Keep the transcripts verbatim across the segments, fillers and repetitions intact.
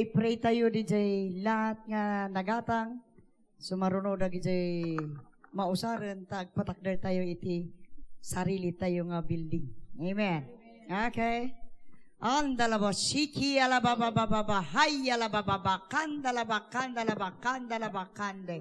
Pray tayo, D J, lahat nga nagatang. Sumaruno dagiti mausaren ta agpatakder tayo iti sarili tayo nga building. Amen. Okay. Andalaba, siki alaba baba baba, hay alaba baba, kandalaba, kandalaba, kandalaba, kande.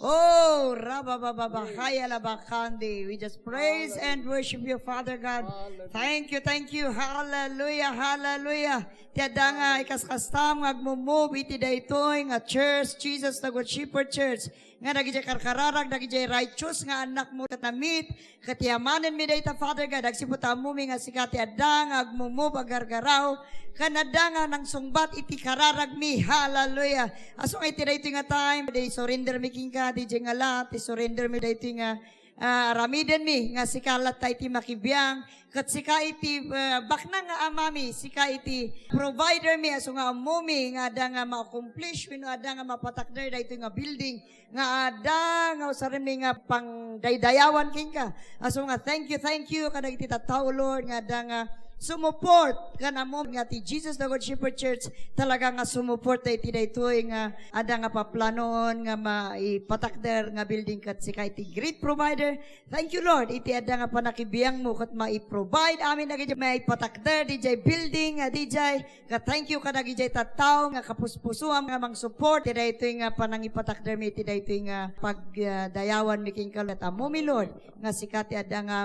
Oh, raba baba baba, hay alaba, kande. We just praise and worship you, Father God. Thank you, thank you. Hallelujah, hallelujah. Ti adda nga ikaskastam nga agmumove iti daytoy nga church, Jesus the Good Shepherd Church, nga dagiti karkararag, dagiti righteous nga annakmo ket namit, ket yamanenmi dayta, Father God, agsipud ta ammomi nga sika ti adda nga agmumove, agargaraw, ken adda nga nangsungbat iti kararagmi. Hallelujah. Aso nga iti daytoy nga time, di surrender mi kenka, D J Ngala, ti surrender mi daytoy nga ah, aramidenmi nga sika latta iti makibiang, ket sika iti, ah, baknang nga amami, sika iti provider mi, aso nga ammomi nga adda nga ma-accomplish wenno adda nga mapatakder daytoy nga building, nga adda nga usarenmi nga pangdaydayawan kenka. Aso nga, thank you, thank you kadagiti tattao, Lord, nga adda nga sumuport, kan ammo nga ti Jesus the Good Shepherd Church talaga nga sumuport iti daytoy nga adda nga paplanon nga maipatakder nga building ket sika iti great provider. Thank you, Lord, iti adda nga panakibiangmo ket mai-provide amin dagiti maipatakder diay building nga diay. Ket thank you kadagiti tattao nga kapuspusoam nga mangsupport iti daytoy nga panangipatakdermi iti daytoy nga pagdayawanmi kenka. Ket ammomi, Lord, nga sika ti adda nga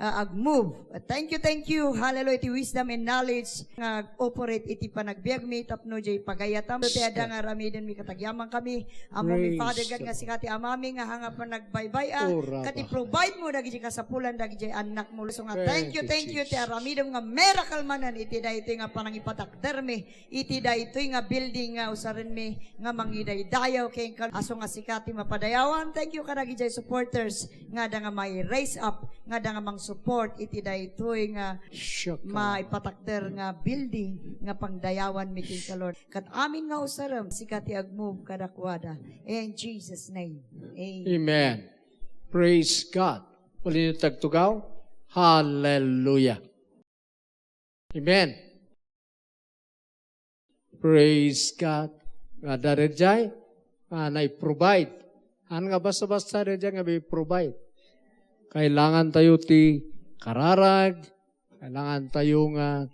ah, agmove. Thank you, thank you. Hallelujah. Iti wisdom and knowledge nga operate iti panagbiagmi tapno diay pagayatam. Ti adda nga aramidenmi ket agyamankami. Ammomi, Father God, nga sika ti amami nga hanga panagbaybay-a. Ket i-provide mo dagiti kasapulan dagiti annakmo. So nga, thank you, thank you. Ti aramidem nga miracle manen iti daytoy nga panangipatakdermi. Iti daytoy nga building nga usarenmi nga mangidaydayaw kenka, aso nga sika ti mapadayawan. Thank you kadagiti supporters nga adda nga mai-raise up, nga adda nga mang-support iti daytoy nga maipatakder nga building nga pangdayawanmi kenka, Lord. Ket amin nga usarem, sika ti agmove kadakuada. In Jesus' name, amen. Amen. Praise God. Uli niyo ti agtugaw. Hallelujah. Amen. Praise God. Nga adda daydiay, ah, nai-provide. Haan nga basta-basta daydiay nga mai-provide. Kailangan tayo ti kararag, kailangan tayo nga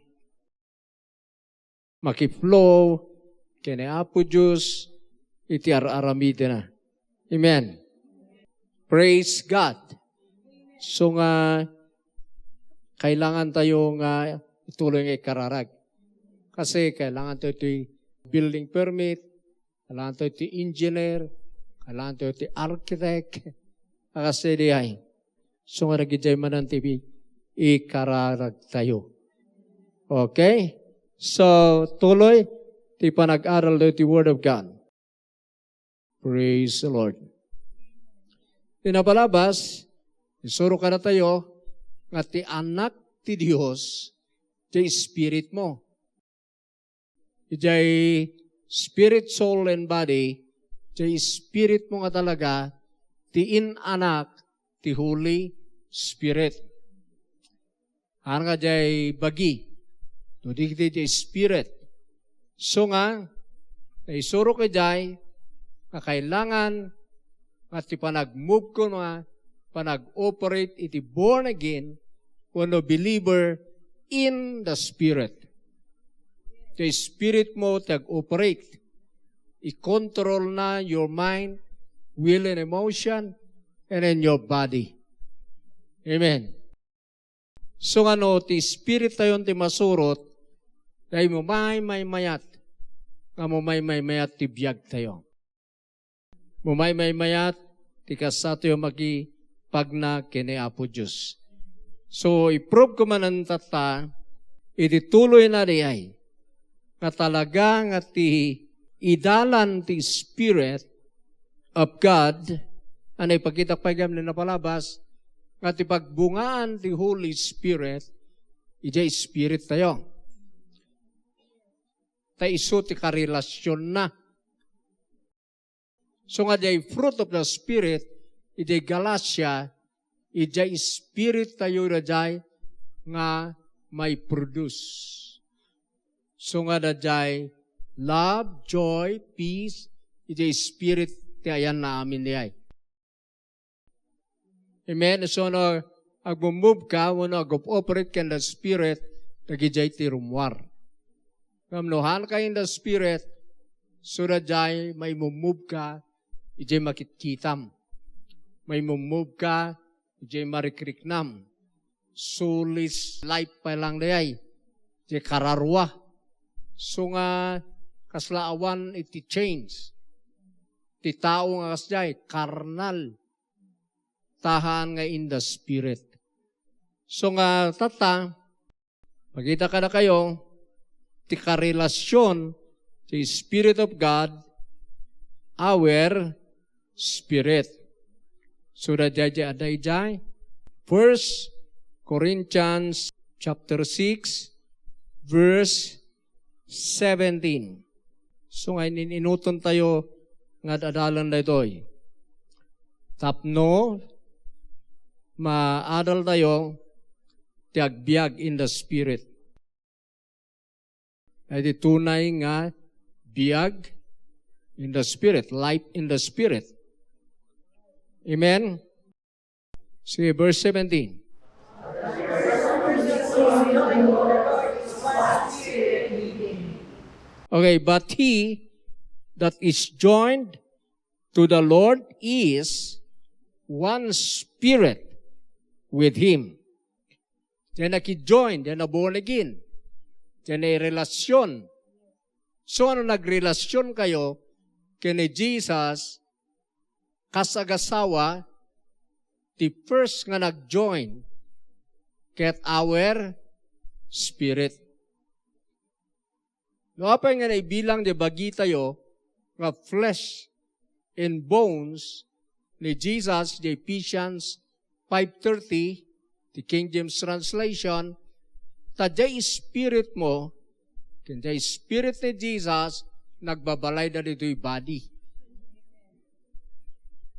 makiplo ken ni Apo Dios iti ar-aramidna. Amen. Praise God. So nga, kailangan tayo nga ituloy nga ikararag. Kasi kailangan tayo ti building permit, kailangan tayo ti engineer, kailangan tayo ti architect. Kasi diay. So nga, dagiti manen ti ikararag tayo. Okay? So, tuloy ti panag-aral tayo ti Word of God. Praise the Lord. Ti napalabas, isuro kadatayo nga ti Anak ti Dios, ti Spirit mo. Idiay spirit, soul, and body, idiay spirit mo nga talaga, ti inanak ti Holy Spirit. Haan nga diay bagi, no di iti spirit. So nga, naisurok idiay nga kailangan nga ti panagmove ko nga panag-operate iti born again wenno believer in the Spirit. Ti Spirit mo ti ag-operate. I-control na your mind, will, and emotion, and in your body. Amen. So nga no, ti spirit tayon ti masurot, dayta maymaymayat, nga maymaymayat ti biag tayo. Maymaymayat ti kasta tayo makipagna ken ni Apo Dios. So, i-prove ko manen tatta, iti tuloy na diay, nga talaga nga ti idalan ti Spirit of God, a naipakitak pay gayam ni napalabas, nga ti pagbungaan ti Holy Spirit, idiay spirit tayo. Ta isu ti karelasionna. So nga diay fruit of the Spirit, idiay Galatia, idiay spirit tayo daydiay nga mai-produce. So nga daydiay love, joy, peace, iti spirit ti ayanna amin diay. Amen. So, no, agmumove ka, wenno ag-operate ka in the spirit, dagijay ti rummuar. Ngem no haan ka in the spirit, so dayjay maimumove ka, ijay makitkitam. Maimumove ka, ijay marikriknam. Soulless life pay lang dayay. Ijay kararua. So nga, kasla awan iti change. Ti tao nga kasdiay, karnal. Ta haan nga in the spirit. So nga, tatta, makita kadakayo, ti karelasion ti Spirit of God, our spirit. So, dayjay, dayjay, First Corinthians chapter six, verse seventeen. So nga, in-, inuton tayo nga ad-adalan daytoy. Tapno maadal tayo ti agbiag in the Spirit. Ay, ti tunay nga biag in the Spirit, life in the Spirit. Amen? See verse seventeen. Okay, but he that is joined to the Lord is one spirit with him. Diay nakijoin, diay na-born again. Diay na-relacion. So, no nagrelasyon kayo ken ni Jesus, kas agasawa, ti first nga nagjoin ket our spirit. No apay nga naibilang ti bagitayo nga flesh and bones ni Jesus, ti Ephesians five thirty, ti King James Translation, ta diay spirit mo, ken diay spirit ni Jesus, nagbabalayda ditoy body.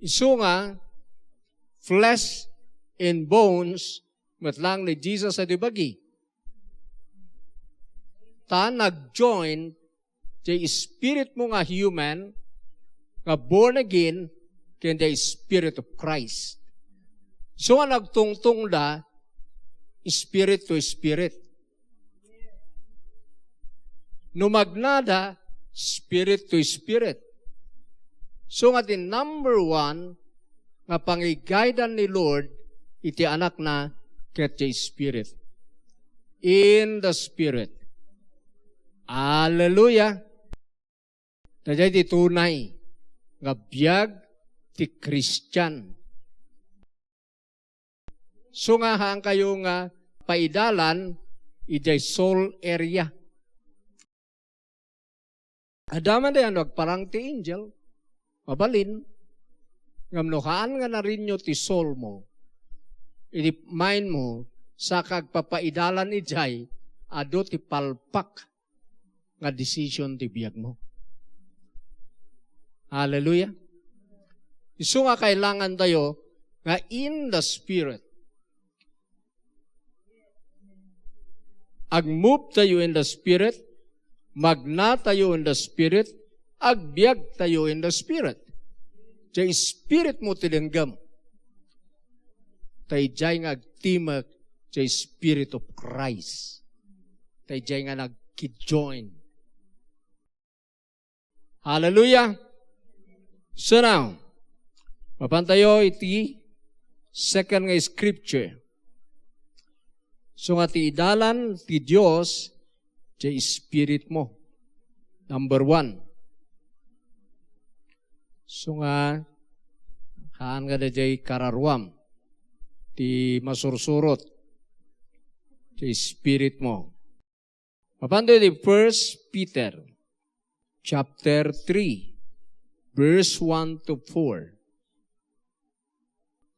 Isu nga, flesh and bones, met lang ni Jesus a di bagi. Ta nag-join ti spirit mo nga human, nga born again, ken the Spirit of Christ. So nga nagtungtong da, spirit to spirit. No magnada, spirit to spirit. So nga ti number one nga pangigaydaan ni Lord iti Anakna ket ti Spirit. In the Spirit. Hallelujah! Daydiay ti tunay nga biag ti Kristian. So nga, haan kayo nga paidalan idiay soul area. Adda man dayta no agparang ti angel, mabalin. Ngem no haan nga na-renew ti soul mo, iti mind mo, saka agpapaidalan idiay, adu ti palpak nga decision ti biag mo. Hallelujah. Isu nga kailangan tayo nga in the Spirit. Ag-move tayo in the Spirit, magna tayo in the Spirit, agbiag tayo in the Spirit. Ti Spirit mo ti denggem. Ta idiay nga agtimek ti Spirit of Christ. Ta idiay nga nagkijoin. Hallelujah! So now, mapan tayo iti second nga scripture. So nga ti idalan ti Dios, ti spirit mo. Number one. So nga, haan nga daydiay kararuam ti masursurot ti spirit mo. Mapan tayo iti First Peter chapter three, verse one to four.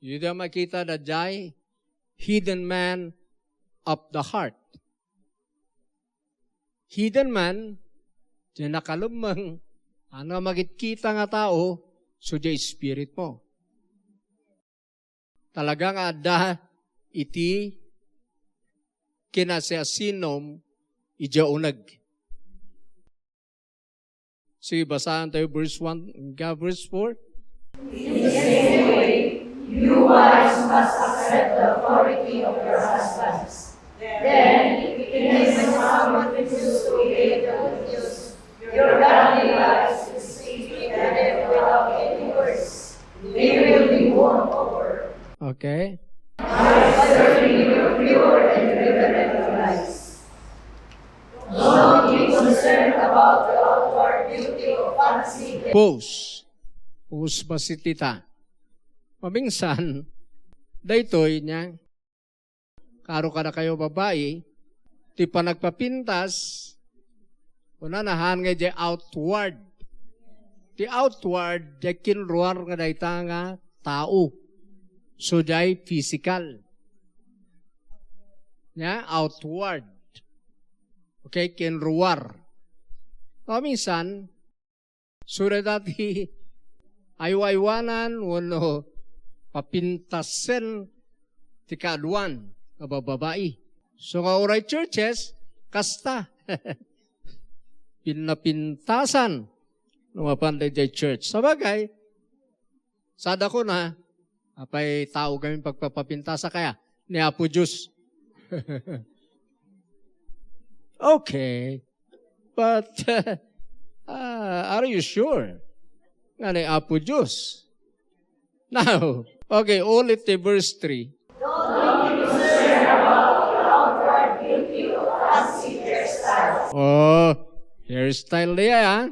Ida makita daydiay hidden man of the heart. Hidden man, diay nakalemmeng, haan nga makitkita nga tao, so diay spirit mo. Talaga nga adda iti kinasiasinom idiay uneg. Sige, basahan tayo verse one, hanggang verse four. In the same way, you wives must accept the authority of your husbands. Then, if any of them someone refuses to obey the good news, your godly wives will speak to them without any words. They will be won over. Okay. Wives, serve in your pure and reverent lives. Don't be concerned about the outward beauty of fancy. Pause. Pause ba si tita? Maminsan, daytoy niya, karo kadakayo babai, ti panagpapintas, kunana, haan nga idiay outward. Ti outward, diay kinruar nga dayta nga tao. So, diay physical. Nia, outward. Okay, kinruar. Maminsan, so, dayta ti aywaaywanan wenno papintasen ti kaaduan nga babbai. So, nga uray churches, kasta. Pinapintasan no mapan daydiay church. Sabagay, sadakon a, apay tao kami pagpapapintasa kaya ni Apo Dios. Okay. But, ah, are you sure nga ni Apo Dios? Now, okay, ulit ti verse three. Oh, hairstyle diay, ha?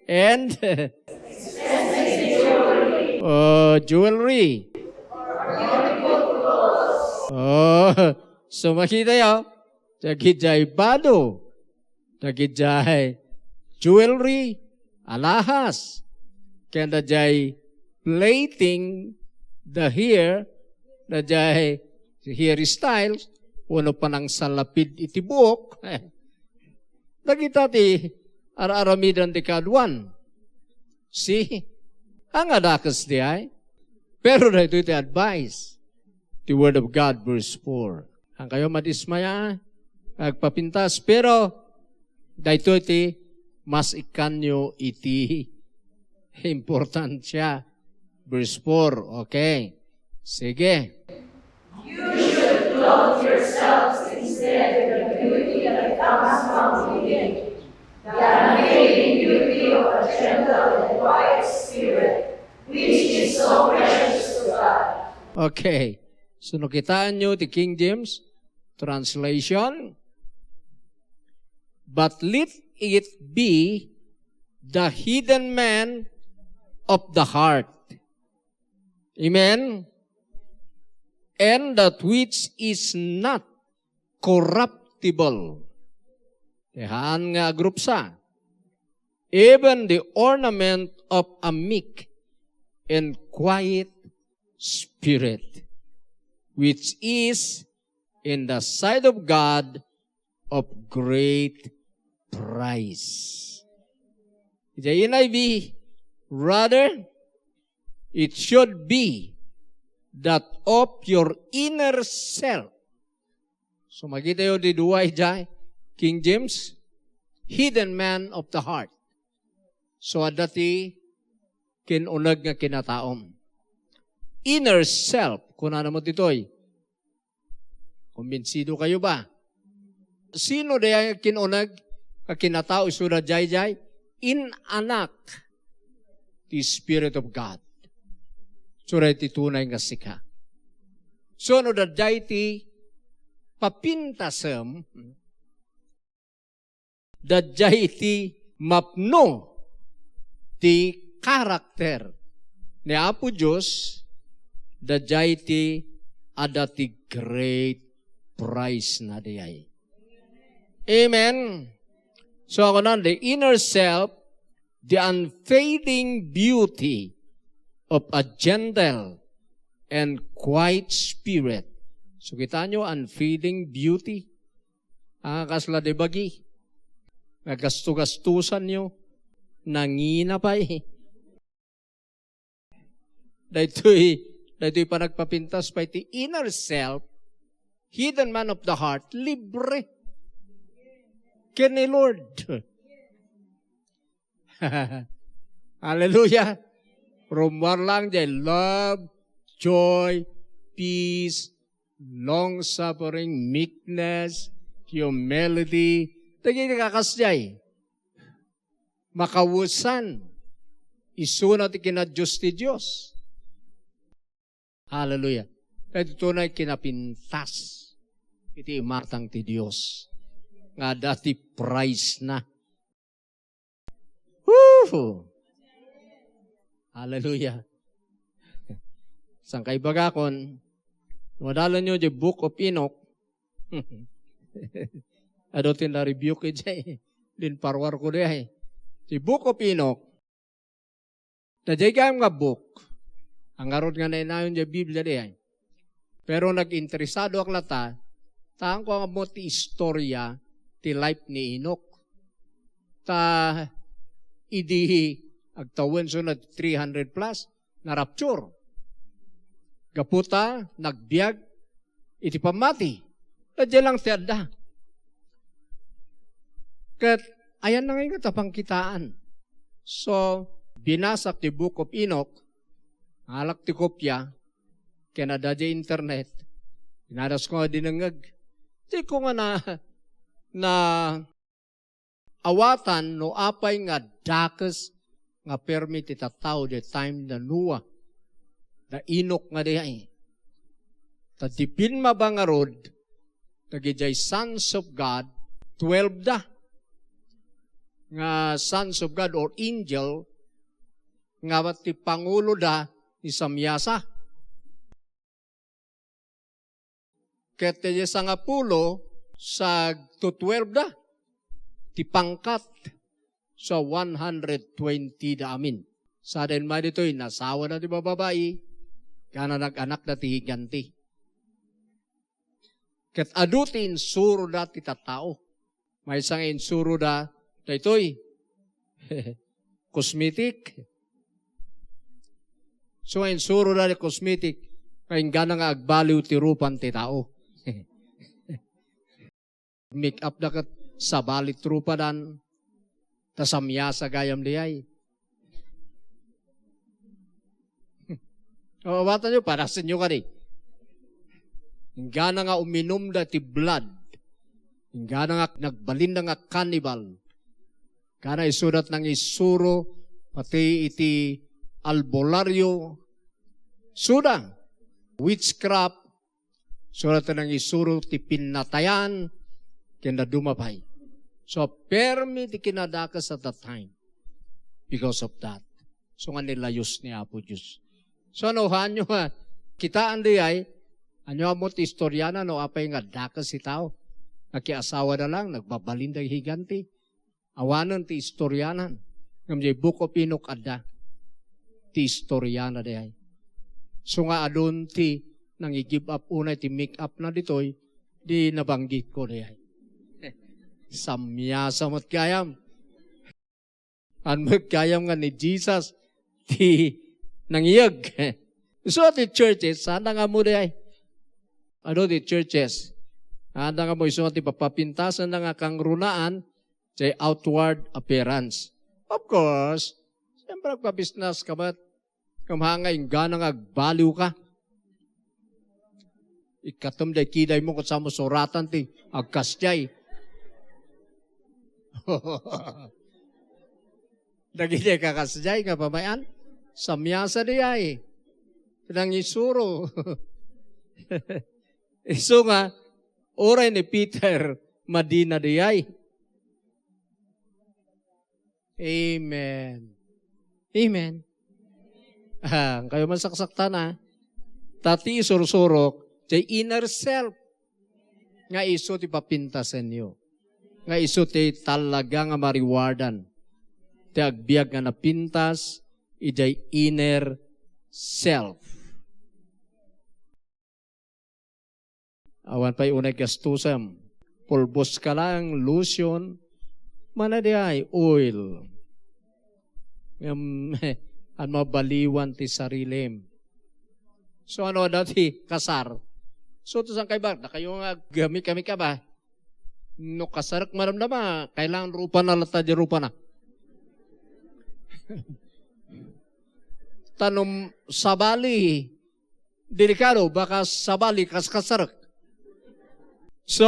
And, oh, jewelry. Oh, so makitayo, dagidiay bado, dagidiay jewelry, alahas, ken daydiay plaiting the hair, daydiay hairstyle, wenno panangsalapid iti buok. Dagita ti ar-aramidan ti kaaduan. See? Haan nga dakes diay. Pero daytoy ti advice. The Word of God, verse four. Haankayo madismaya, agpapintas, pero daytoy ti mas ikkanyo iti importansia. Verse four, okay. Sige. You should clothe yourselves instead in the beauty that comes from within, the unfading beauty of a gentle and quiet spirit, which is so precious to God. Okay. So, nakitaanyo ti King James translation. But let it be the hidden man of the heart. Amen? And that which is not corruptible. Ti haan nga agrupsa. Even the ornament of a meek and quiet spirit, which is in the sight of God of great price. Idiay N I V, rather, it should be that of your inner self. So, makitayo ti dua idiay King James, hidden man of the heart. So, adda ti kin-uneg nga kinataom. Inner self, kunana met ditoy. Kumbinsido kayo ba? Sino diay kin-uneg nga kinatao isu daydiay? Inanak ti Spirit of God. Isu ti tunay nga sika. So, no daydiay ti papintasem, daydiay ti mapno ti karakter ni Apo Dios, daydiay ti adda ti great price na diay. Amen. So, ako na, the inner self, the unfading beauty of a gentle and quiet spirit. So, kita nyo, unfading beauty. Ah, kasla di bagi. Nagastu-gastusan nyo. Nangina pay. Daytoy, daytoy panagpapintas pay ti inner self, hidden man of the heart, libre. Ken ni Lord. Hallelujah. Rummuar lang jay love, joy, peace, long-suffering, meekness, humility. Dagiti kakasdiay. Makawesan. Isuna ti kinadios ti Dios. Hallelujah. Ket ito na kinapintas iti imatang ti Dios. Nga adda ti price na. Woo! Hallelujah. Saan kay bagakon, madalan nyo di Book of Enoch. Adu ti na-rebuke iti din parwar ko di ay. Di Book of Enoch. Daydiay gayam nga book, ngarud nga nainayon diay Biblia diay. Pero nag-interesado ak latta, taanko nga ammo ti istorya ti life ni Enoch. Ta idi agtawen so na three hundred plus, na-rapture. Gapu ta nagbiag iti pammati. Daydiay lang ti adda. Ket ayanna ngay nga ta pangkitaan. So, binasak ti Book of Enoch, ngalak ti kopia, ken adda di internet, pinadas ko nga dinengngeg. Di ko nga na, na awatan no apay nga dakes nga permi ti tattao di time da Noah, da Enoch nga diay. Ta di pimmaba ngarud, dagidiay sons of God, twelve da nga sons of God or angel, nga ti pangulo da ni Samyasa. Ket ti sangapulo, sagto twelve da ti pangkat sa one hundred twenty da amin. Sada imay ditoy, nasawa da ti bababai, kana nag-anak da ti higanti. Ket adu ti insuro da ti tattao. Maysa nga insuro da, daytoy, cosmetic. So, nga insuro da di cosmetic, nga inggana nga agbaliw ti rupan ti tao. Make up da ket sabali ti rupadan, ta samyasa gayam diay. O, awatanyo, panasenyo kadi. Inggana nga uminumda ti blood. Inggana nga nagbalinda nga cannibal. Kana isuda ti nangisuro, pati iti albularyo. Isuda, witchcraft, isuda ti nangisuro ti pinnatayan, ken dadduma pay. So, permi ti kinadakes at that time because of that. So, nga nilayus ni Apo Dios. So, ano, hanyo nga, kitaan diay, hanyo ammo ti istoriana, no, apay nga dakes ti tao. Nakiasawa da lang, nagbabalinda higanti. Awanen ti istorianan. Ngem diay Book of Enoch adda ti istoriana diay. So nga adun ti nangi-give up unay ti make up na ditoy, di nabanggit ko diay. Samyasa met gayam. An met gayam nga ni Jesus ti nangiyeg. So ti churches, saan nga mo diay? Ano ti churches? Saan nga mo isu ti papapintasan nga kangrunaan, say outward appearance. Of course, siyempre, agpabisnas ka met. Kamha nga inggana nga agbaliw ka. Ikatem day kiday mo ket sa mo suratan ti agkasdiay. Dagiti kakasdiay nga pamayan, samyasa diay. Nangisuro. Isu nga, uray ni Peter, madina diay. Amen. Amen. Ah, kayo masaksaktan, ah. Ta ti isursurok, ti inner self. Nga isu ti papintasenyo. Nga isu ti talaga nga ma-rewardan. Ti agbiag nga napintas, idiay inner self. Awan pay unay gastusem. Pulbos ka lang, lotion, mana diay, oil. Ngem, an mabaliwan ti sarilim. So, ano, dati, kasar. So, to saan kay bar? Dakayo nga, gami kami ka ba? No, kasarek, madamdama, kailangan rupa na, lata di rupa na. Ta no sabali, delikado, baka sabali, kaskasarek. So,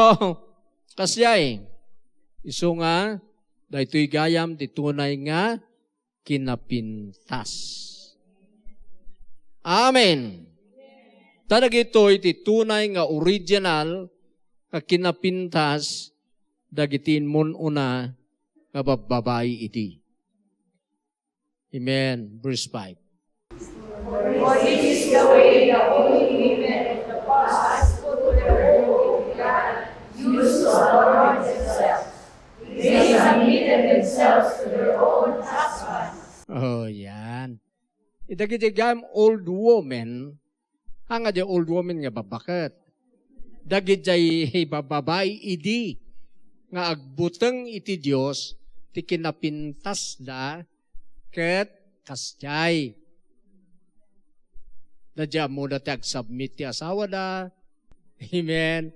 kasdiay, isu nga, daytoy gayam ti tunay nga kinapintas. Amen. Ta dagitoy ti tunay nga original nga kinapintas dagiti immun-una nga babbabai idi. Amen. Verse five. For this is the way the holy women of the past put their hope in God, used to adorn themselves. They submitted themselves to their own husbands. Oh, yan. Idagiti gayam old women, haan nga di old woman nga babbaket. Dagidiay babbabai idi nga agbuteng iti Dios ti kinapintasda ket kasdiay. Daydiay ammoda ti agsubmit ti asawada. Amen.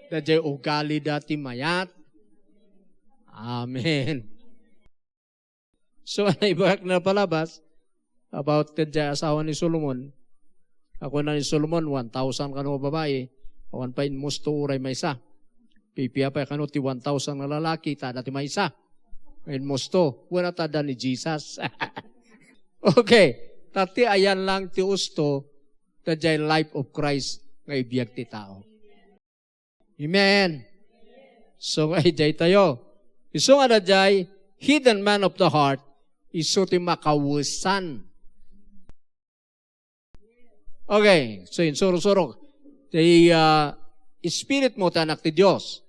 Daydiay ugalida ti mayat. Amen. So, naibagak na palabas about kadya asawa ni Solomon. Ako na ni Solomon, one thousand kano babae, awan pa inmusto uray maysa. Pipia pa kano ti one thousand nga lalaki, tada ti maysa. Inmusto, wala tada ni Jesus. Okay, tati ayan lang ti usto, kadya life of Christ nga ibiag ti tao. Amen. So, nga idiay tayo. Isu nga daydiay, hidden man of the heart, isu ti makawesan. Okay, so insurok-surok. Ti, ah, spirit mo ti anak ti Dios.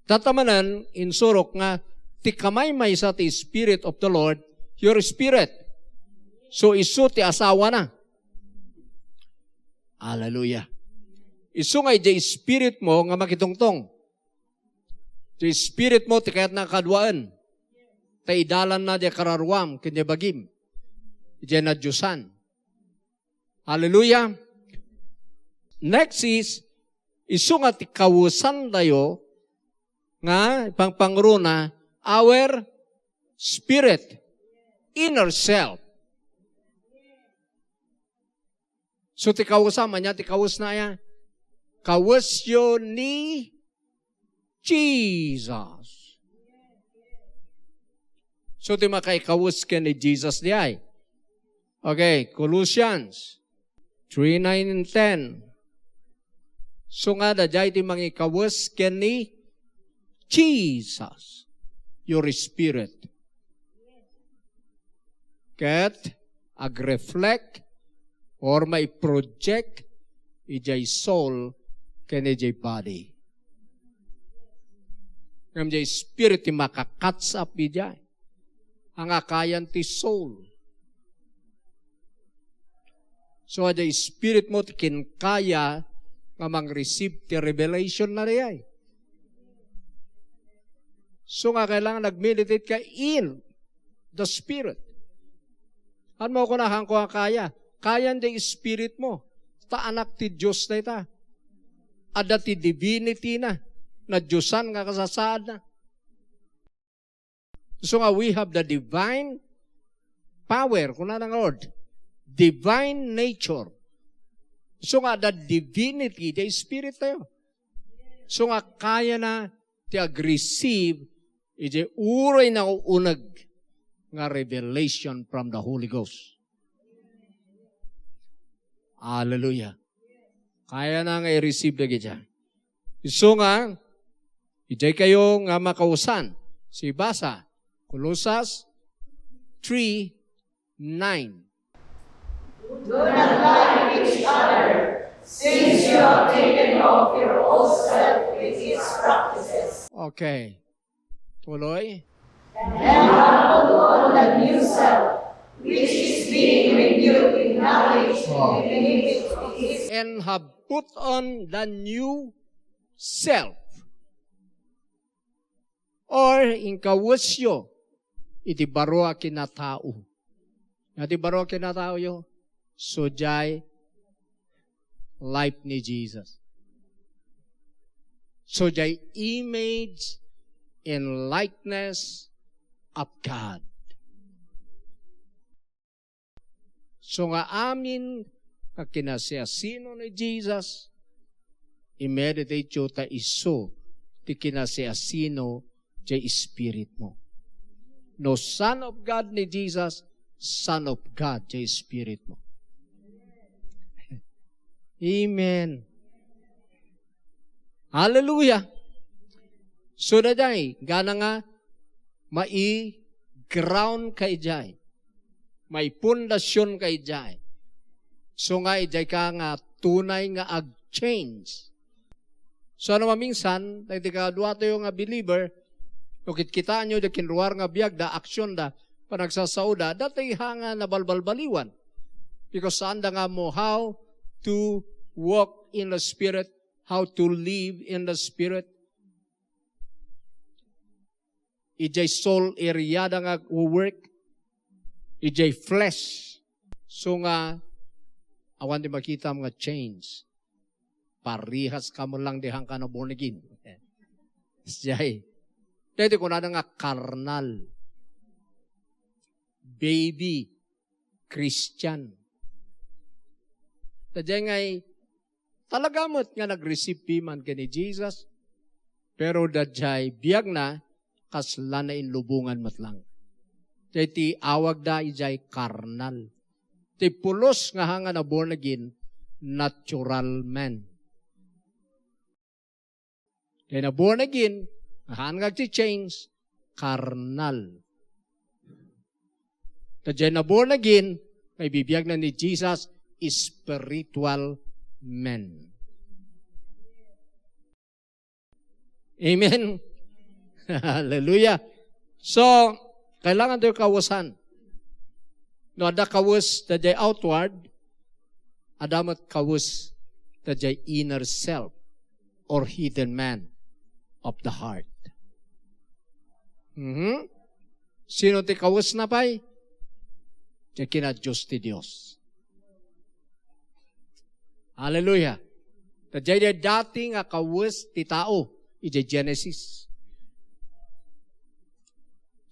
Tatamanan, insurok nga ti kamaymaysa ti Spirit of the Lord, your spirit. So, isu ti asawana. Hallelujah. Isu nga idiay spirit mo nga makitungtong. Ti spirit mo ti kayatna a kaduaen. Ta idalanna diay kararuam ken diay bagim. Idiay nadiosan. Hallelujah. Next is, isu nga ti kawesantayo nga pangpangruna, our spirit, inner self. So, ti kawesam, ania ti kawesna aya? Kawesyo ni Jesus. So, ti makaikawes ken ni Jesus diay. Okay, Colossians three nine and ten. So nga, daydiay ti mangikawes ken ni Jesus, your spirit. Ket agreflect or maiproject idiay soul ken idiay body. Ngem idiay spirit ti maka-catch up idiay. Ania kayan ti soul. So, idiay spirit mo ti kinkaya nga mang-receive ti revelation na diay. So nga, kailangan nag-meditate ka in the Spirit. Haan mo kuna, haanko a kaya? Kayan ti spirit mo. Ta anak ti Dios dayta. Adda ti divinity na. Nadiosan nga kasasaadna. So nga, we have the divine power, kuna nga Lord, divine nature. So nga, the divinity, the spirit tayo. So nga, kaya na ti ag-receive iti uray nauneg nga revelation from the Holy Ghost. Hallelujah. Kaya na nga i-receive dagiti. Isu nga, idiay kayo nga makausan. Sibasa, Colosas three nine. Do not lie with each other, since you have taken off your old self with its practices. Okay. Tuloy. And have put on the new self, which is being renewed in knowledge in the image of his. And have put on the new self. Or inkawesyo iti baro a kinatao. Iti baro a kinataoyo, sadiay life ni Jesus. Sadiay image and likeness of God. So nga amin nga kinasiasino ni Jesus, i-meditate yo ta isu ti kinasiasino jay spirit mo. No Son of God ni Jesus, Son of God jay spirit mo. Amen. Hallelujah. So, daydiay, gana nga mai-ground ka idiay. Maipundasion ka idiay. So nga, idiay ka nga tunay nga ag-change. So, ano maminsan, dagiti kaduatayo nga believer, no kitkitaenyo, di kinruar nga biagda, aksionda, panagsasaoda, dati ha nga nabalbalbaliwan. Because saanda nga ammo how to walk in the Spirit, how to live in the Spirit. Idiay soul area da nga work, idiay flesh. So nga, awan ti makitam nga change. Parehas ka met lang di hangka na born again. Siya eh. Dahil kunada nga karnal. Baby. Christian. Sadiay ngay, talaga met nga nag-receive piman ken ni Jesus, pero daydiay biagna, kasla nainlubongan met lang. Jay ti awagda idiay karnal. Ti pulos nga hanga na born again, natural man. Daydiay na born again, haan nga agti-change, karnal. Daydiay na born again, nga ibibiag na ni Jesus, spiritual men. Amen. Hallelujah. So, kailangan tayo kawasan. No, adda kawes daydiay outward, adda met kawes daydiay inner self or hidden man of the heart. Mhm. Sino ti kawesna pay? Ti kina Dios ti Dios. Hallelujah. Daydiay dati nga kawes ti tao, idiay Genesis.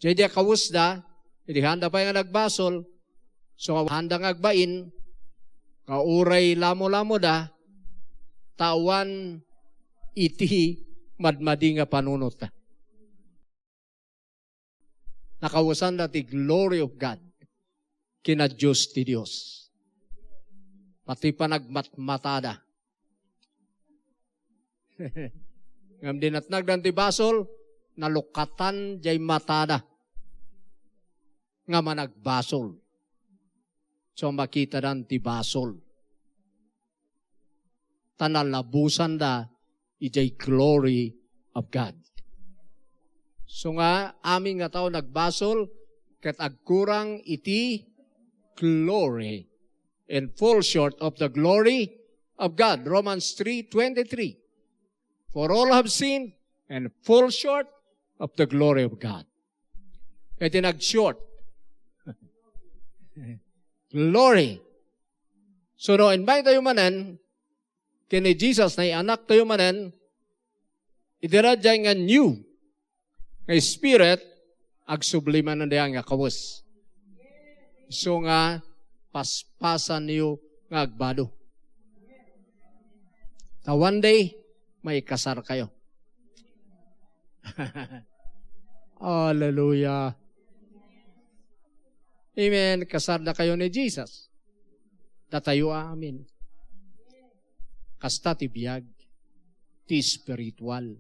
Daydiay kawesda, idi handa pay nga nagbasol, so handa nga agbain, nga uray lamo-lamoda, ta awan iti madmadi nga panunotda. Nakawesanda ti glory of God. Kina Dios ti Dios. Pati panagmatmatada. Ngem di natnagdan ti basol, nalukatan jay matada nga managbasol. So, makitadan ti basol. Ta nalabusanda idiay glory of God. So nga, amin nga tao nagbasol, ket agkurang iti glory and fall short of the glory of God. Romans three twenty-three. For all have sinned and fall short of the glory of God. Iti nag-short. Glory. So, no, imbay tayo manen, ken ni Jesus, naianak tayo manen, iti daydiay nga new, nga spirit, agsubli manen daydiay nga kawes. Isu nga paspasanyo nga agbado. Ta one day, maikasar kayo. Hallelujah. Amen. Kasarda kayo ni Jesus. Datayo amin. Kasta ti biag, ti spiritual.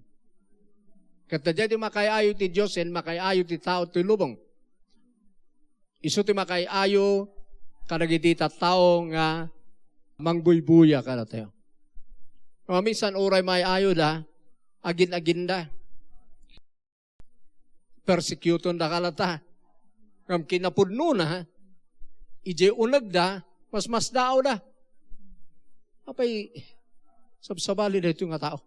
Ket daydiay ti makaay-ayo ti Dios, ken makaay-ayo ti tao ti lubong. Isu ti makaay-ayo kadagiti tattao nga mangbuybuya kadatayo. Nga minsan uray maay-ayoda, agin-aginda. Persecutonda ka latta. Ngem kinapudnona, idiay unegda, masmasdaawda. Apay, sabsabali daytoy nga tao.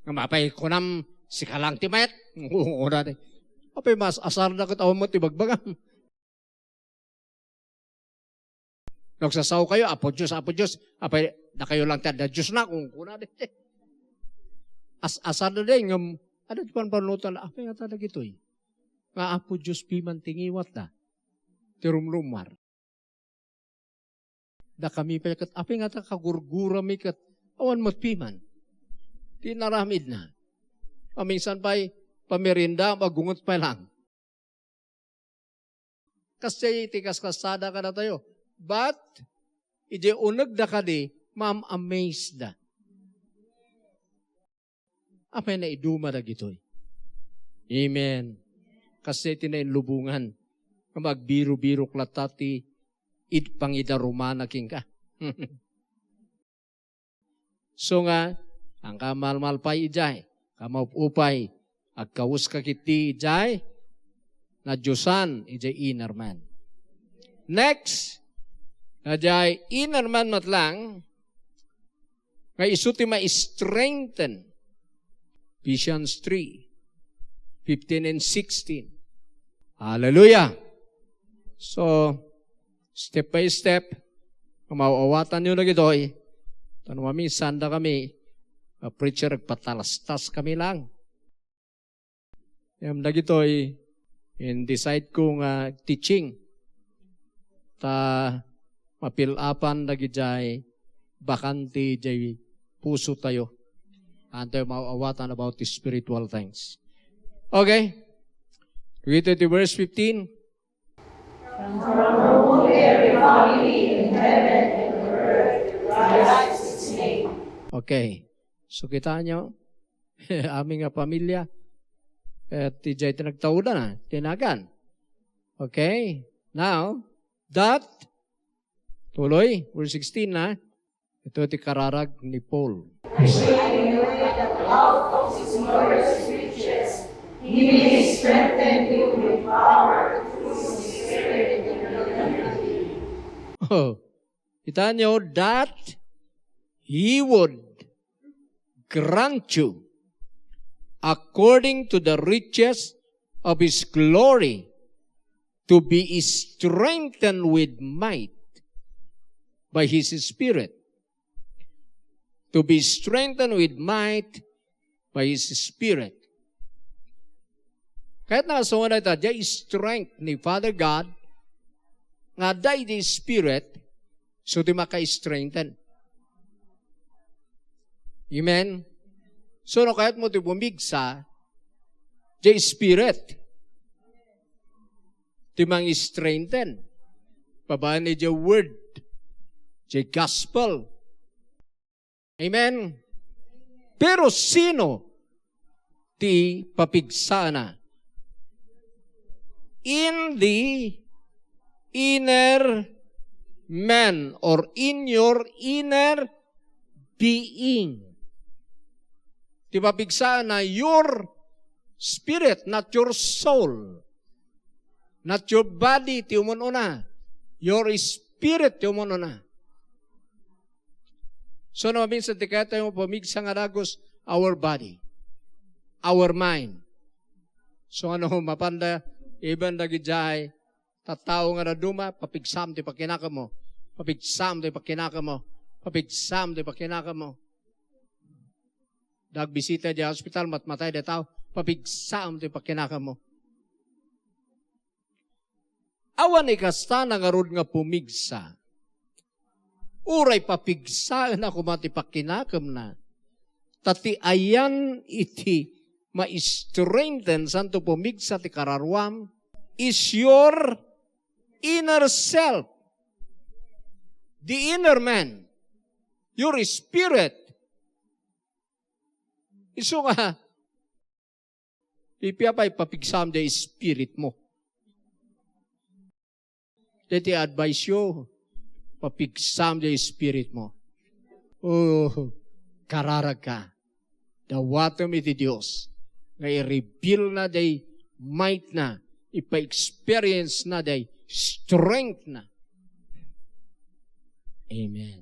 Ngem apay kunam, sika lang ti mayat? Kunada. Apay, mas asarda ket awan met ti bagbagam. Nagsasao kayo, "Apo Dios, Apo Dios." Apay, dakayo lang ti adda Dios na, kun kuna di. As-asar na di, ngem, adda ti panpanunotan, apay nga ta dagitoy? Nga Apo Dios piman ti ngiwatda. Ti rumrumar. Dakami pay ket, apay nga ta kagurgurami ket awan met piman ti inaramidna. Maminsan pay, pamerienda, magunget pay lang. Kasdiay ti kaskasada kadatayo. But, idiay unegda kadi, maam-amazed da. Apay naiduma dagitoy? Amen. Kasdiay ti nainlubongan nga magbirobirok latta ti id pangidarumana kenka. So nga, angka malmalpay idiay, kamaup-upay, agkawes ka ketdi idiay, nadiosan idiay inner man. Next, idiay inner man met lang, nga isu ti ma-strengthen. Ephesians three, fifteen and sixteen. Hallelujah! So, step by step, maaw-awatanyo dagitoy, ta no maminsan dakami, a preacher, agpatalastas kami lang. Ngem dagitoy, in-decide ko nga teaching. Ta mapilapan dagidiay bakante diay pusotayo. Antayo maaw-awatan about the spiritual things. Okay? Read it, verse fifteen. From whom every family in heaven and on earth derives its name. Okay. So, kitaenyo, amin nga pamilya, ket idiay ti nagtaudan, tinagan. Okay? Now, that, tuloy, verse sixteen na, ito ti kararag ni Paul. I say to you that out of his glorious riches, he may strengthen you with power through his Spirit in your inner being. Oh, kitaenyo, that he would grant you, according to the riches of his glory, to be strengthened with might by his Spirit. To be strengthened with might by his Spirit. Ket nasunga dayta, diay strength ni Father God, nga adda iti Spirit, isu ti maka-strengthen. Amen? So, no kayatmo ti pumigsa, diay Spirit ti mang-strengthen. Babaen idiay Word, diay Gospel. Amen? Pero sino ti papigsaenna? In the inner man or in your inner being. Ti papigsaenna, your spirit, not your soul. Not your body ti umun-una. Your spirit ti umun-una. So, no, minsan ti kayat tayo pumigsa nga dagus, our body, our mind. So, ano, mapanda, even dagidiay tattao nga dadduma, papigsam ti pakinakemmo. Papigsam ti pakinakemmo. Papigsam ti pakinakemmo. Dagbisita di hospital, matmatay di tao, papigsam ti pakinakemmo. Awan ikastana ngarud nga pumigsa. Uray papigsaenna koma ti pakinakemna. Ta ti ayan iti ma-strengthen santo pumigsa ti kararuam is your inner self. The inner man. Your spirit. Isu nga, ipia pay papigsam diay spiritmo. Daytoy advice yo, papigsam diay spiritmo. Oh, kararagka. Dawatem iti Dios nga i-reveal na diay might na, ipa-experience na diay strength na. Amen.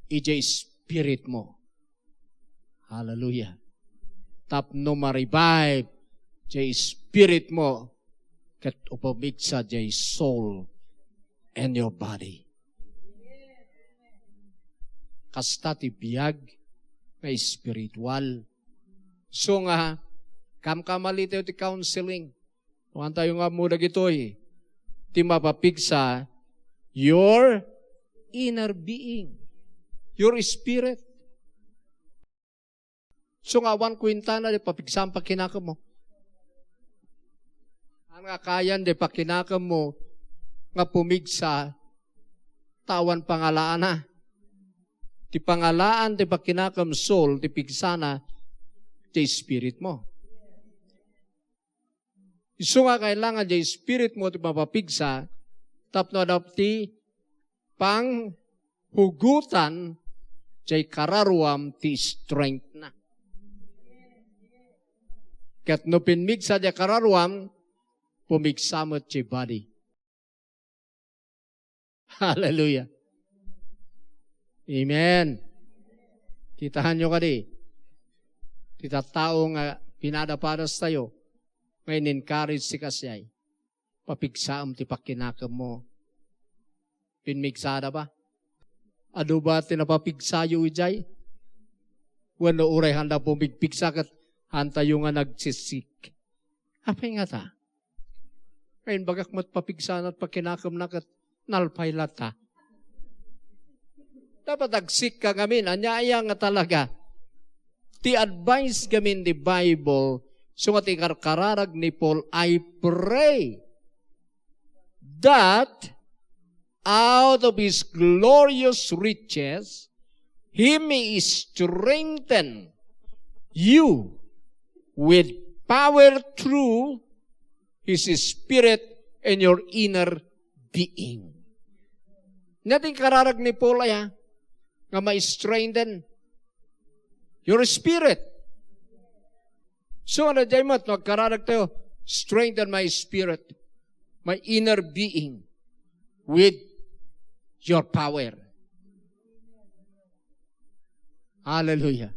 Idiay spiritmo. Hallelujah. Tapno ma-revive diay spiritmo ket upamigsa diay soul and your body. Kasta ti biag nga espiritual. So nga, kamkamali tayo ti counseling. Kumantayo nga ammo dagitoy. Ti mapapigsa, your inner being, your spirit. So nga awan kuentana, di papigsam pakinakemmo. An nga kayan di pakinakemmo nga pumigsa, ta awan pangalaana. Ti pangalaan ti pakinakem soul, ti pigsana, ti spirit mo. Isu nga kailangan ti spirit mo ti mapapigsa, tapno adda ti panghugotan jay kararuam ti strength na. Ket no pinmigsa jay kararuam, pumigsa met jay body. Hallelujah. Amen. Kitaenyo kadi? Ti tattao nga pinadapadastayo, nga in-encourage ti kasdiay. Papigsaem ti pakinakemmo. Pinmigsada ba? Adu ba ti napapigsayo idiay? Wenno uray handa pumigpigsa ket hantayo nga nagsisik? Apay ngata? Nga imbagak met papigsana ti pakinakemna ket nalpay latta. Dapat agsik ka ngamin. Ania aya nga talaga? Ti advice ngamin ti Bible, isu nga ti karkararag ni Paul, "I pray that out of his glorious riches, he may strengthen you with power through his spirit in your inner being." Ania ti kararag ni Paul aya nga ma-strengthen your spirit. So, ano, diay met, no, agkararag tayo, "Strengthen my spirit, my inner being with your power." Hallelujah.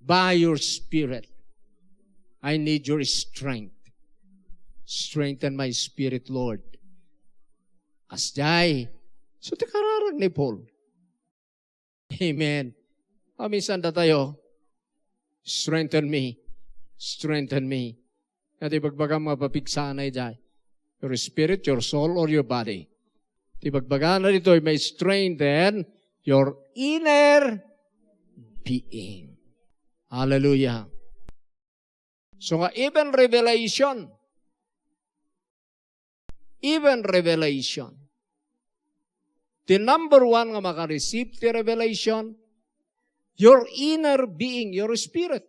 By your spirit, I need your strength. Strengthen my spirit, Lord. Kasdiay. So, ti kararag ni Paul. Amen. Paminsan datayo, "Strengthen me. Strengthen me." Ania ti bagbagam nga papigsaanna idiay? Your spirit, your soul, or your body? Ti bagbagana ditoy, may strengthen your inner being. Hallelujah. So nga, even revelation, even revelation, the number one nga maka-receive ti revelation, your inner being, your spirit.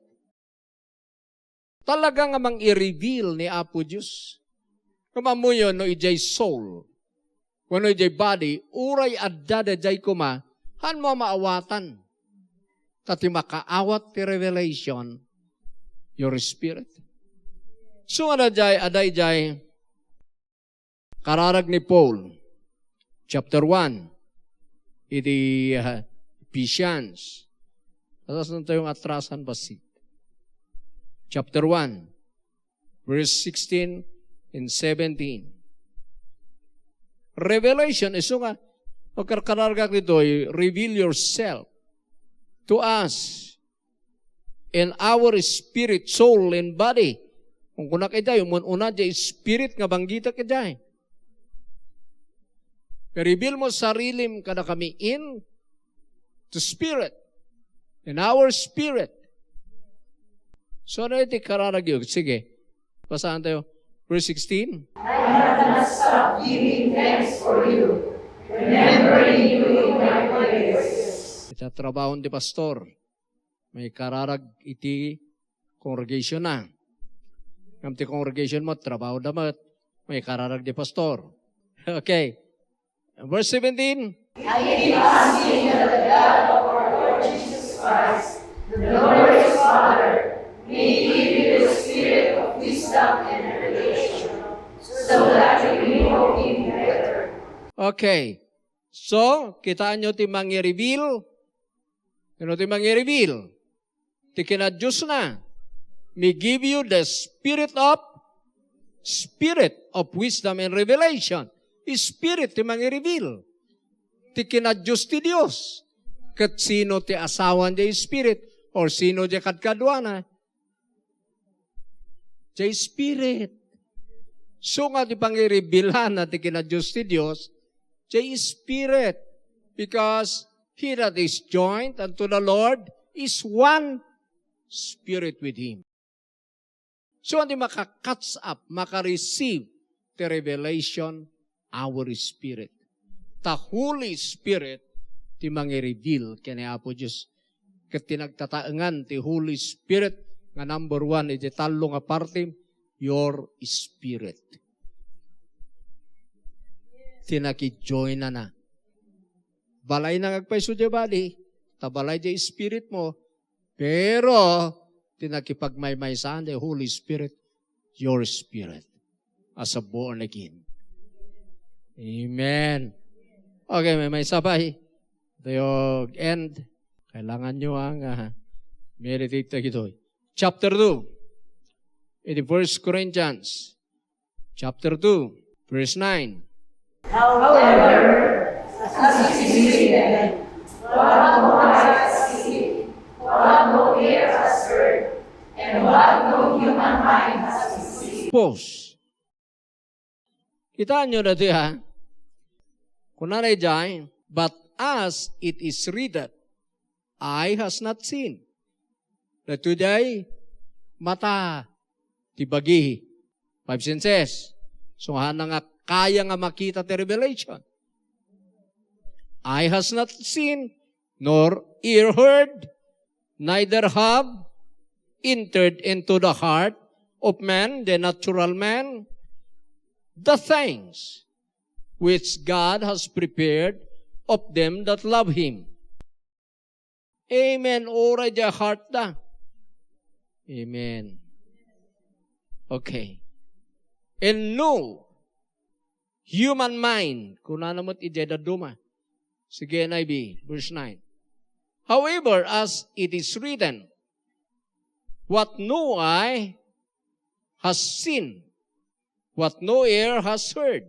Talaga nga mang-i-reveal ni Apo Dios. Ngem ammoyo no idiay soul, wenno idiay body, uray adda daydiay koma, haanmo a maawatan. Ta ti makaawat ti revelation, your spirit. So, adda diay, adda diay kararag ni Paul, chapter one, iti, ah, Ephesians. Atrasan tayo nga atrasan bassit. Chapter one, verse sixteen and seventeen. Revelation, isu nga, pagkarkararagak ditoy, reveal yourself to us in our spirit, soul, and body. Kung kunak idiay, umun-una, diay spirit nga banggitak idiay. Reveal mo sarilim kadakami in the spirit, in our spirit. So, ano iti kararagyo? Sige, basahan tayo. Verse sixteen. I have not stopped giving thanks for you, remembering you in my prayers. Ita trabaho ti pastor. May kararag iti congregation na. Ngem ti congregation mo, trabaho da met. May kararag di pastor. Okay. Verse seventeen. I keep asking that the God of our Lord Jesus Christ, the glorious Father, may give you the spirit of wisdom and revelation, so that you may know him better. Okay. So, kitaenyo ti mangi-reveal. Ano ti mangi-reveal? Ti kinadiosna. May give you the spirit of, spirit of wisdom and revelation. Spirit ti mangi-reveal. Ti kinadios ti Dios. Ket sino ti asawan ti spirit? Or sino ti kadkaduana? Ti spirit. So nga ti pangi-revealana ti kinadios ti Dios, ti spirit. Because he that is joined unto the Lord is one spirit with him. So, hindi maka-catch up, maka-receive ti revelation our spirit. Ta Holy Spirit ti mangi-reveal ken ni Apo Dios. Ket ti nagtataengan ti Holy Spirit nga number one iti tallo nga parte, your spirit. Ti nakijoinana. Balay na nga agpayso diay body, ta balay diay spirit mo, pero ti nakipagmaymaysa ti Holy Spirit, your spirit, as a born again. Amen. Okay, maymaysa pay. Tayo end. Kailangan nyo ang ah, meditate tayo dito. Chapter two. In the First Corinthians, chapter two, verse nine. However, as it is written, what no eye has seen, what no ear has heard, and what no human mind has conceived. Pause. Kitaan nyo na di, ha? Kunana idiay, but as it is written, eye has not seen. Daytoy diay mata ti bagi. Five senses. So, hana nga kaya nga makita ti revelation. Eye has not seen, nor ear heard, neither have entered into the heart of man, the natural man, the things which God has prepared of them that love Him. Amen. Uray diay heart da. Amen. Okay. And no human mind. Kunana met idiay dadduma. Sige, N I V, verse nine. However, as it is written, what no eye has seen, what no ear has heard,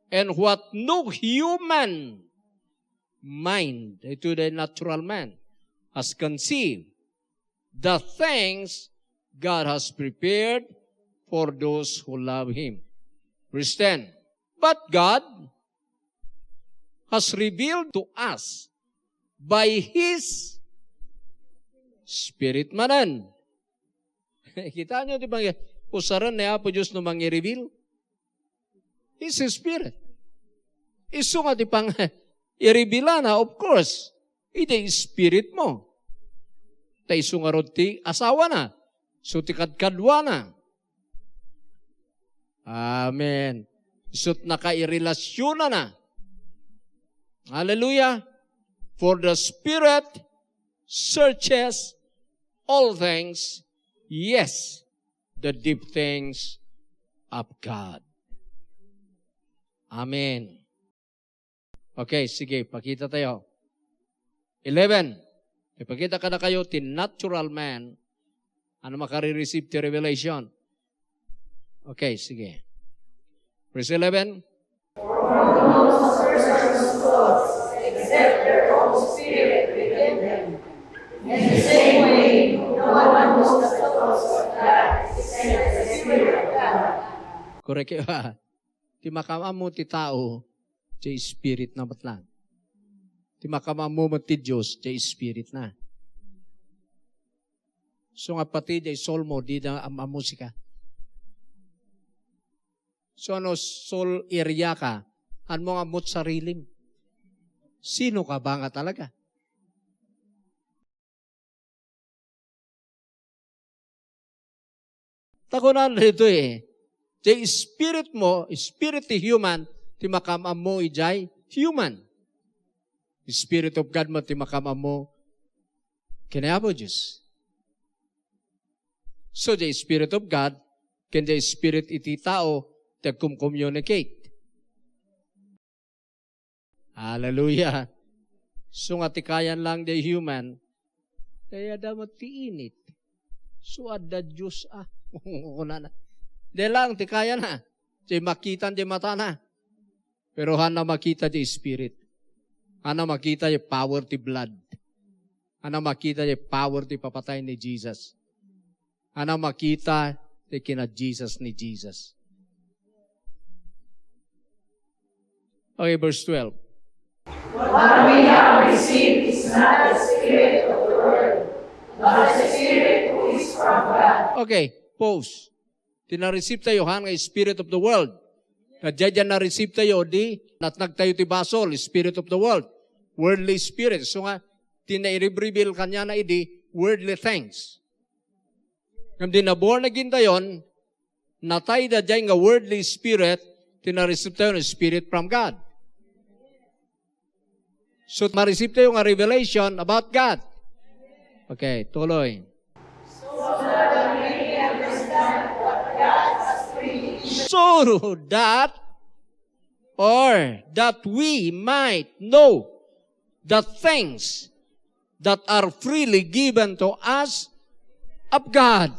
and what no human mind, ito the natural man, has conceived, the things God has prepared for those who love Him. Verse ten, but God has revealed to us by His Spirit manen. Kita nyo, di ba, usaren ni Apo Dios no mangi-reveal? His Spirit. Isu nga ti pang-, i-revealana, of course, iti spirit mo. Ta isu ngarud ti asawana, isu ti kadkaduana. Amen. Isut nakairelasyonana. Hallelujah. For the Spirit searches all things, yes, the deep things of God. Amen. Okay, sige, pakita tayo. Eleven. Ipakita kadakayo ti natural man. Ano makare-receive ti revelation? Okay, sige. Verse eleven. For who knows a person's thoughts except their own spirit within them? In the same way, no one knows the thoughts of God except the Spirit of God. Correct. Ti makaammo ti tao, ti spirit na met lang. Ti makaammo met ti Dios, ti spirit na. So nga pati di soul mo, di na am-ammo sika. So ano, soul area ka, han mo nga ammot sarilim. Sino ka ba nga talaga? Ta kunan ditoy, eh, ti spirit mo, spirit ti human, ti makaam-ammo idiay human. Spirit of God mo ti makaam-ammo ken ni Apo Dios. So, the Spirit of God ken the Spirit iti tao ti agcommunicate. Hallelujah. So nga ti kayan lang the human, kaya damat ti init. So adda Dios, ah. Kunana. Di lang ti kayana. Ti makitan di matana. Pero hana makita ti Spirit. Hana makita ti power ti blood. Hana makita ti power ti papatay ni Jesus. Hana makita ti kina Jesus ni Jesus. Okay, verse twelve. What we have received is not the spirit of the world, but the spirit who is from God. Okay, pause. Ti na-receive tayo, han, nga spirit of the world. Nga diay na-receive tayo, di natnag tayo ti basol, spirit of the world. Worldly spirit. So nga, ti nairibreveal kaniana idi, worldly things. Ngem di na born again tayon, natay da diay nga worldly spirit, ti na-receive tayo nga spirit from God. So, ma-receive tayo nga revelation about God. Okay, tuloy. So that, or that we might know the things that are freely given to us of God.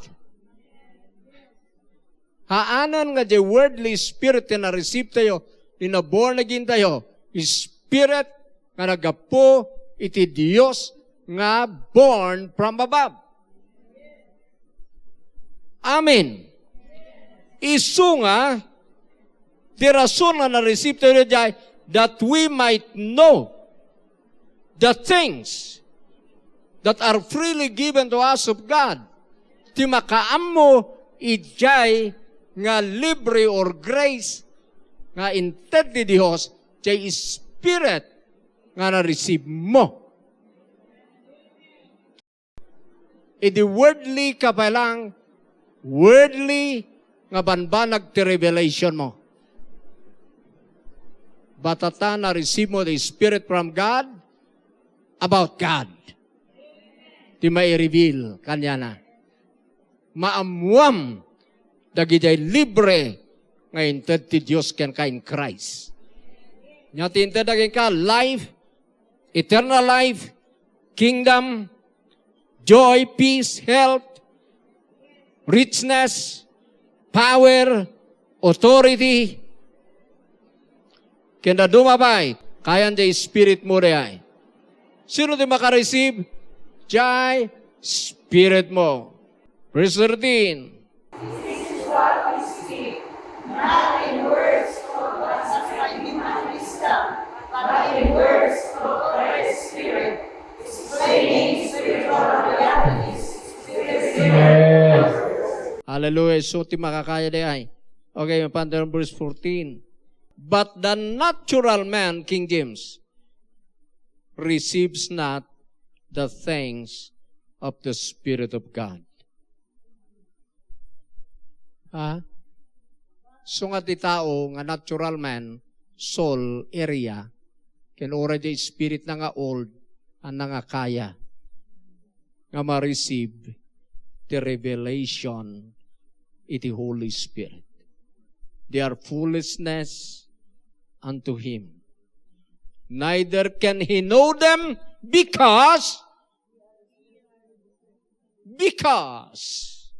Haanen nga diay worldly spirit ti na-receive tayo, ti na-born again tayo, spirit nga naggapu iti Dios nga born from above. Amen. Isu nga, ti rason nga na-receive tayo diay, that we might know the things that are freely given to us of God. Ti makaammo idiay nga libre or grace nga inted ti Dios, diay Spirit nga na-receive mo. Idi worldly ka pa lang, worldly nga banbanag ti revelation mo. Batata na-receive mo the Spirit from God about God. Ti maireveal kaniana. Maammuam dagidiay libre nga inted ti Dios kenka in Christ. Nia ti inted kenka life, eternal life, kingdom, joy, peace, health, richness, power, authority, ken dadduma pay, kayan diay spirit mo diay. Sino ti makareceive? Diay spirit mo. Verse thirteen. This is what we speak, not in words of human wisdom, but in words of the Spirit, explaining spiritual realities with the Spirit. Hallelujah. So, ti makakaya diay. Okay, mapan tayo verse fourteen. But the natural man, King James, receives not the things of the Spirit of God. Ha? So nga ti tao nga natural man, soul area, ken uray diay spirit na nga old, ania nga kaya nga ma-receive ti revelation iti Holy Spirit. They are foolishness unto him. Neither can he know them because, because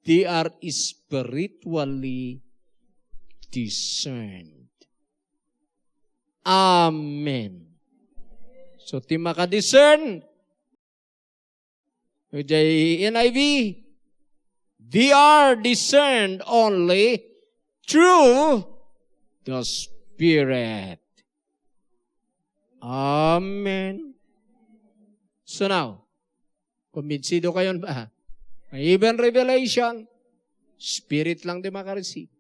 they are spiritually discerned. Amen. So, ti maka-discern, diay N I V, they are discerned only through the Spirit. Amen. So now, kumbinsido kayon ba? Even revelation, spirit lang ti maka-receive.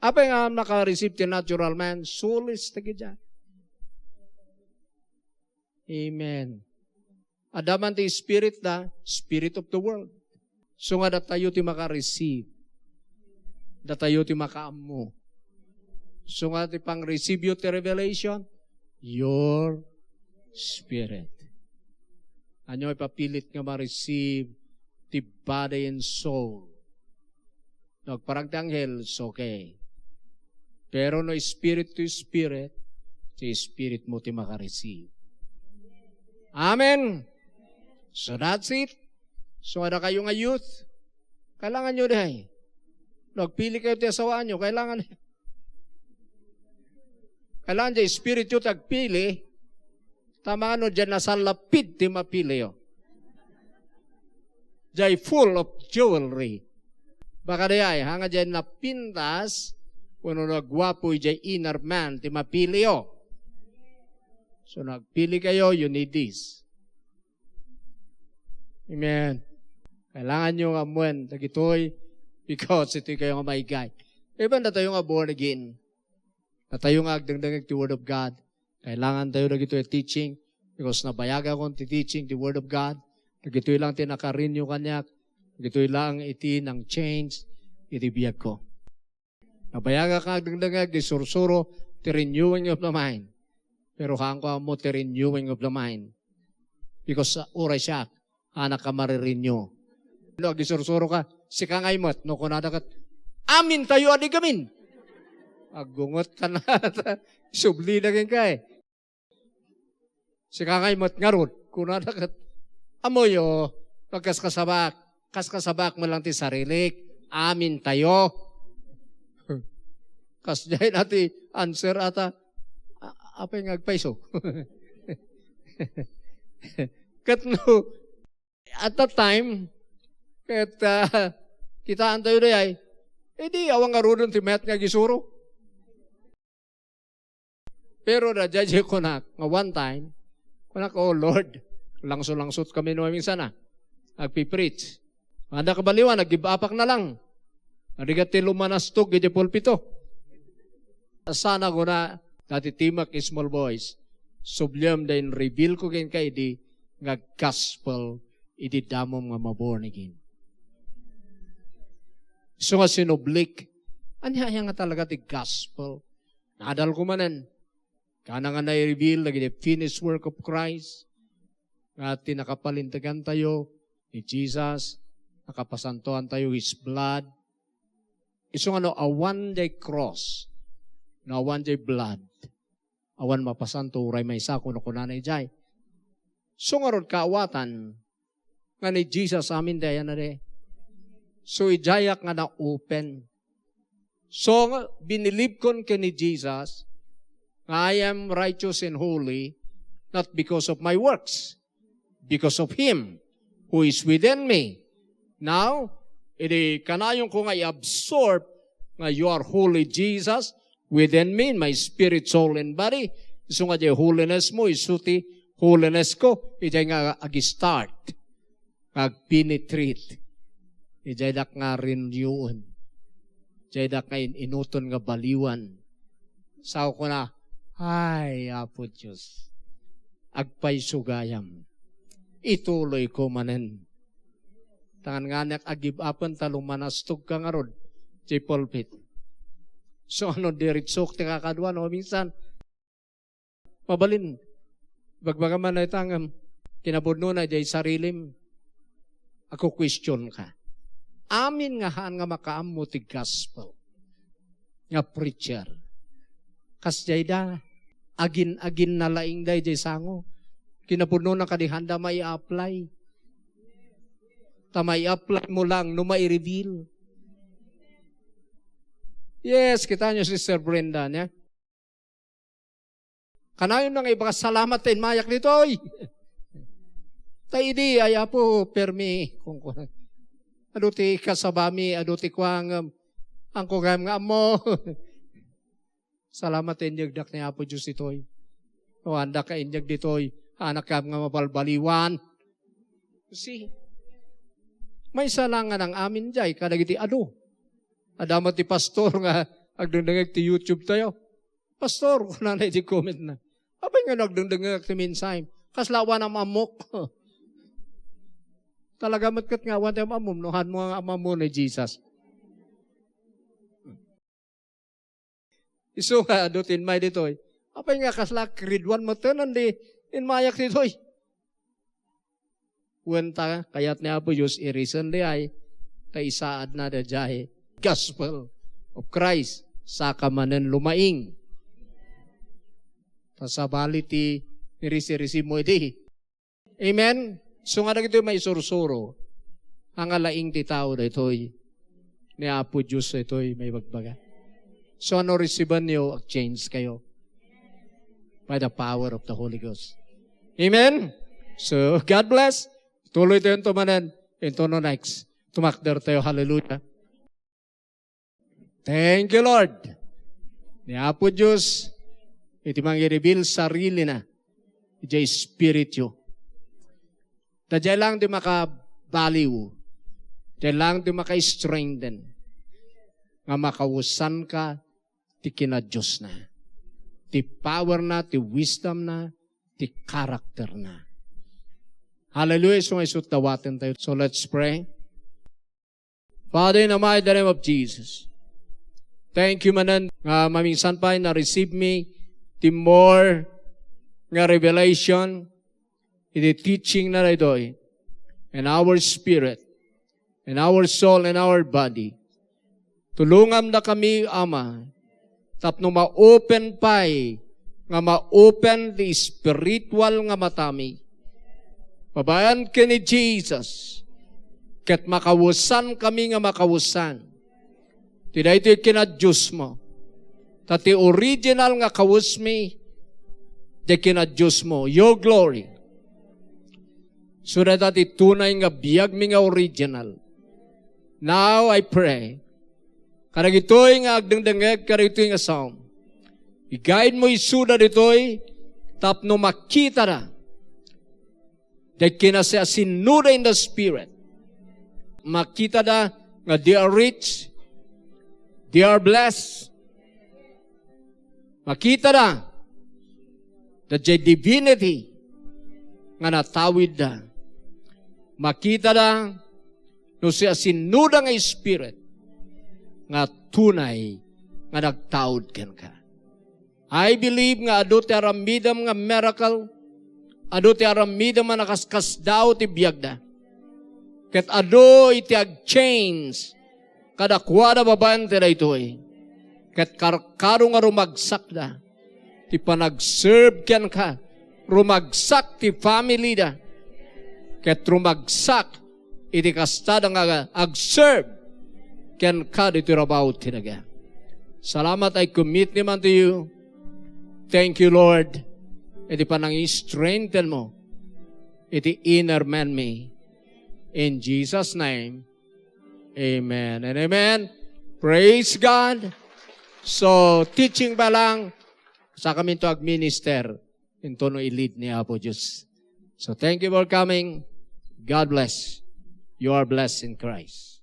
Apay nga maka-receive ti natural man? Soulless dagidiay. Amen. Adda man ti spirit da, spirit of the world. So nga datayo ti maka-receive. Datayo ti makaammo. So nga ti pang-receive yo ti revelation, your spirit. Ania ipapilit nga ma-receive ti body and soul? No agparang ti anghel, it's okay. Pero no spirit to spirit, ti spirit mo ti maka-receive. Amen. So that's it. So, adda kayo nga youth, kailangan nyo diay. No agpili kayo ti asawaan nyo, kailangan, kailangan diay spirit yo ti agpili, ta mano diay nasallapid ti mapili yo. Diay full of jewelry. Baka diay, haan nga diay napintas, Wenno no aguapo, idiay inner man ti mapiliyo. So, no agpili kayo, you need this. Amen. Kailangan nyo nga amuen dagitoy because itoy kayo nga maigay. Even datayo nga born again, datayo nga agdengdengeg ti Word of God, kailangan tayo dagitoy teaching because nabayagakon ti teaching, the Word of God. Dagitoy lang ti nakarenew kaniak. Dagitoy lang iti nang-change iti biagko. Nabayagak nga agdengdengeg di sursuro ti renewing of the mind. Pero haanko ammo ti renewing of the mind. Because, uh, uray siak, anak a marirenew. No, agisursuro ka, sika ngay met, no, kunada ket, "Amin tayo, adi gamin." Aggungot ka na. Subli na ken ka, eh. Sika ngay met ngarud, kunada ket, "Ammoyo, pagkaskasabak, kaskasabak mo lang ti sarilik, amin tayo." Kasdiay na ti answer ata, a-, apay nga agpayso? Ket no, at that time, ket, ah, kitaan tayo dayay, eh, di awan ngaruden ti mayat nga agisuro. Pero daydiay kunak nga one time, kunak, "Oh, Lord, langso-langsot kami no minsan, ah. Agpi-preach. Anda kabaliwan, nag-give up-ak na lang. Arigat ti lumanastog iti pulpito." Sana kuna, dati timek small voice, subliem da in-reveal ko kenka idi nga gospel idi damom nga ma-born again. So nga sinublik, ania aya nga talaga ti gospel? Nadal ko manen. Kana nga nai-reveal dagiti finished work of Christ, nga ti nakapalintegan tayo ni Jesus, nakapasantoan tayo His blood. Isu nga no awan jay cross, no awan jay blood, awan mapasanto uray maysa, kuno kunana idiay. So ngarud, kaawatan, nga ni Jesus amin dayana de. So, idiayak nga na-open. So, nga, binilibkon ken ni Jesus nga I am righteous and holy, not because of my works, because of Him who is within me. Now, idi kanayon ko nga i-absorb nga you are holy, Jesus, within me, in my spirit, soul, and body. Isu nga diay holiness mo, isu ti holiness ko. Idiay nga ag-start, nga ag-penetrate. Idiay dak nga renewen. Idiay dak nga in-inuton nga baliwan. Sao ko na, "Ay, Apo Diyos, agpayso gayam. Ituloy ko manen." Tangan nga nek ag-give up-en ta lumanastog ka ngarud, diay pulpit. So, ano, diretsok ti kakadua, no? Minsan, mabalin, bagbaga man ita nga kinapudnona, diay sarilim, agku-question ka. Amin nga haan nga makaammo ti gospel nga preacher. Kasdiay da, agin-agin na laing da idiay sango. Kinapudnona kadi handa mai-apply. Ta mai-apply mo lang no mai-reveal. Yes, kita nyo, Sister Brenda, niya. Kanayon na nga ibaga, "Salamat ta inmayak ditoy." Ta idi, ay, Apo, permi, kung, kung, adu ti kasabami, adu ti kuang, um, angko gayam nga ammo. Salamat ta inyegdak ni Apo Diyos ditoy. O, anda ka inyeg ditoy, anak gayam nga mabalbaliwan. See? Maysa lang nga nang-amin jay kadagiti adu. Adda met ti pastor nga agdengdengeg ti YouTube tayo. "Pastor," kunana iti comment na, "apay nga nagdengdengegak ti mensahem? Kasla awan am-ammok." Talaga met ket nga awan ti am-ammom no haan mo nga am-ammo ni Jesus. Isu nga adu ti inmay ditoy. Apay nga kasla grade one met ti inmayak ditoy? Wen ta kayat ni Apo Dios i-reason diay, ta isaadna daydiay gospel of Christ, saka manen lumaing. Ta sabali ti nirisi-risi mo idi. Amen? So nga dagitoy maisursuro, nga laing ti tao daytoy. Ni Apo Dios daytoy maibagbaga. So ano resibanyo, ag-change kayo by the power of the Holy Ghost. Amen? So, God bless. Tuloy tayo into manen, into no next. Tumakder tayo. Hallelujah. Thank you, Lord. ni Apo Dios iti mangireveal sarilina idiay espiritu. Ta diay lang ti makabaliw, diay lang ti maka-strengthen nga makawesanka ti kinadiosna, ti powerna, ti wisdomna, ti karakterna. Hallelujah. So, nga isut dawaten tayo. So, let's pray. Father, in the mighty name of Jesus, thank you manen nga mamingsan pay na-receive mi ti more nga revelation iti teaching na daytoy in our spirit, in our soul, in our body. Tulonganna kami, Ama, tapno ma-open pay nga ma-open ti spiritual nga matami. Babaen ken ni Jesus, ket makawesan kami nga makawesan ti daytoy kinadiosmo. Ta ti original nga kawesmi, ti kinadiosmo. Your glory. So that ti tunay nga biagmi nga original. Now I pray, kadagitoy nga agdengdengngeg kadagitoy nga song, i-guide mo isuda ditoy tapno makitada ti kinasiasinuda in the spirit. Makitada nga they are rich, they are blessed. Makitada da jay divinity nga natawidda. Makitada no siasinuda nga spirit nga tunay nga nagtaud kenka. I believe nga adu ti aramidem nga miracle, adu ti aramidem nga nakaskasdaaw ti biagda. Ket adu iti ag-change kadakuada babaen ti daytoy. Ket karkaro nga rumagsakda ti panagserve kenka, rumagsak ti family da, ket rumagsak iti kastada nga agserve kenka ditoy rabaw ti daga. Salamat, I commit them unto you. Thank you, Lord, iti panangi-strengthen mo iti inner man mi. In Jesus' name, amen and amen. Praise God. So, teaching pa lang, sa kami to ag-minister, intono i-lead ni Apo Dios. So, thank you for coming. God bless. You are blessed in Christ.